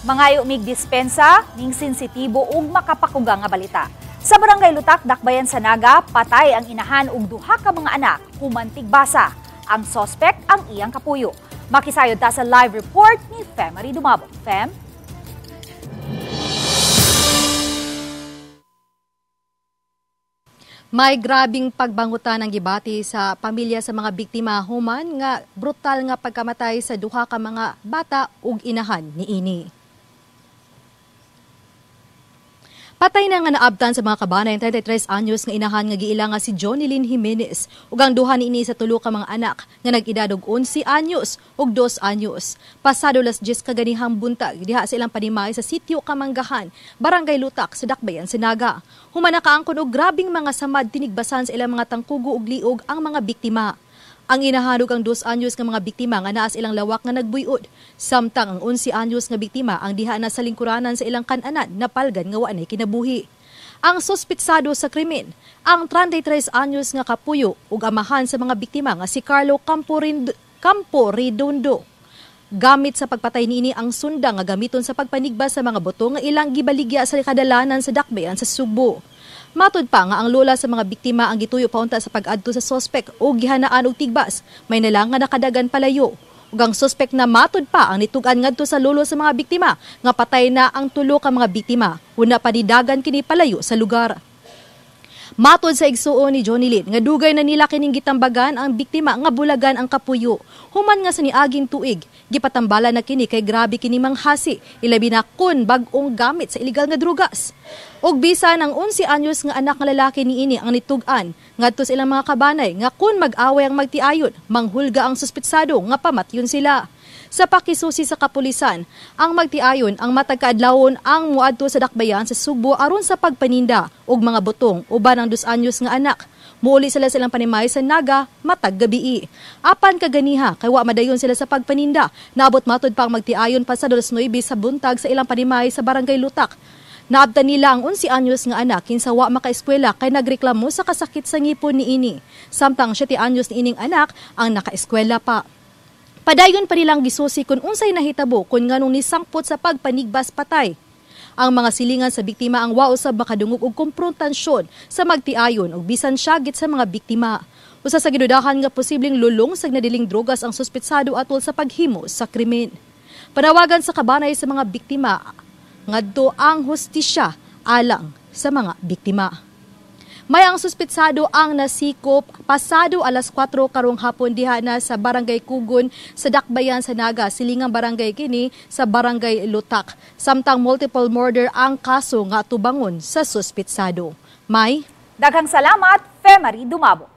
Mangayo mig dispensa ning sensitibo ug makapakuga nga balita. Sa Barangay Lutak, Dakbayan sa Naga, patay ang inahan ug duha ka mga anak human tigbasa. Ang sospek ang iyang kapuyo. Makisayod ta sa live report ni Femary Dumabok. Fem? May grabing pagbangutan ang gibati sa pamilya sa mga biktima human nga brutal nga pagkamatay sa duha ka mga bata ug inahan niini. Patay na nga naabtan sa mga kabanay ang 33 anyos nga inahan nga giila nga si Jonilyn Jimenez ug ang duha niini sa tulo ka mga anak nga nag-edad og 11 anyos ug 2 anyos. Pasado las 10 kaganihang buntag diha sa ilang panimay sa sitio Kamanggahan, Barangay Lutak sa Dakbayan sa Naga. Human nakaangkon og grabing mga samad tinigbasan sa ilang mga tangkugo ug liog ang mga biktima. Ang inahan ug ang 2 anyos nga mga biktima nga naa sa ilang lawak nga nagbuyod. Samtang ang 11 anyos nga biktima ang diha na sa lingkuranan sa ilang kananan napalgan nga wa nay kinabuhi. Ang suspitsado sa krimen, ang 33 anyos nga kapuyo ug amahan sa mga biktima nga si Carlo Campo Redondo. Gamit sa pagpatay niini ang sunda nga gamiton sa pagpanigba sa mga boto nga ilang gibaligya sa kadalanan sa Dakbayan sa Sugbo. Matud pa nga ang lola sa mga biktima ang gituyo paunta sa pag-adto sa sospek o gihanaan og tigbas, may nalang nga nakadagan palayo. Ug ang sospek na matud pa ang nitug-an ngadto sa lolo sa mga biktima nga patay na ang tulo ka mga biktima, una pa nidagan kini palayo sa lugar. Matod sa igsuon ni Jonilyn nga dugay na nila kining gitambagan ang biktima nga bulagan ang kapuyo. Human nga sa niaging tuig, gipatambala na kini kay grabe kini manghasi, ilabi na kun bag-ong gamit sa illegal nga drugas. Og bisan ang 11 anyos nga anak nga lalaki niini ang nitug-an ngadto sa ilang mga kabanay nga kun mag-away ang magtiayon, manghulga ang suspitsado nga pamatyon sila. Sa pakisusi sa kapulisan, ang magtiayon ang matag kaadlawon ang muadto sa Dakbayan sa Sugbo aron sa pagpaninda og mga botong uban ang 2 anyos nga anak. Muuli sila sa ilang panimay sa Naga matag gabii. Apan kaganiha kay wa madayon sila sa pagpaninda. Naabot matod pa ang magtiayon pasado alas 9 sa buntag sa ilang panimay sa Barangay Lutak. Naabtan nila ang 11 anyos nga anak kinsa wa makaeskwela kay nagreklamo sa kasakit sa ngipon niini. Samtang 7 anyos niining anak ang nakaeskwela pa. Padayon pa nilang gisusi kung unsay nahitabo kung nganong nisangpot sa pagpanigbas patay. Ang mga silingan sa biktima ang wa usab makadungog og komprontasyon sa magtiayon ug bisan syagit sa mga biktima. Usa sa gidudahan nga posibleng lulong sa nadiling drogas ang suspetsado atol sa paghimo sa krimen. Panawagan sa kabanay sa mga biktima ngadto ang hustisya alang sa mga biktima. May ang suspitsado ang nasikop pasado alas 4 karong hapon diha na sa Barangay Kugon sa Dakbayan sa Naga, silingang barangay kini sa Barangay Lutak. Samtang multiple murder ang kaso nga tubangon sa suspitsado. May daghang salamat, Femary Dumabok.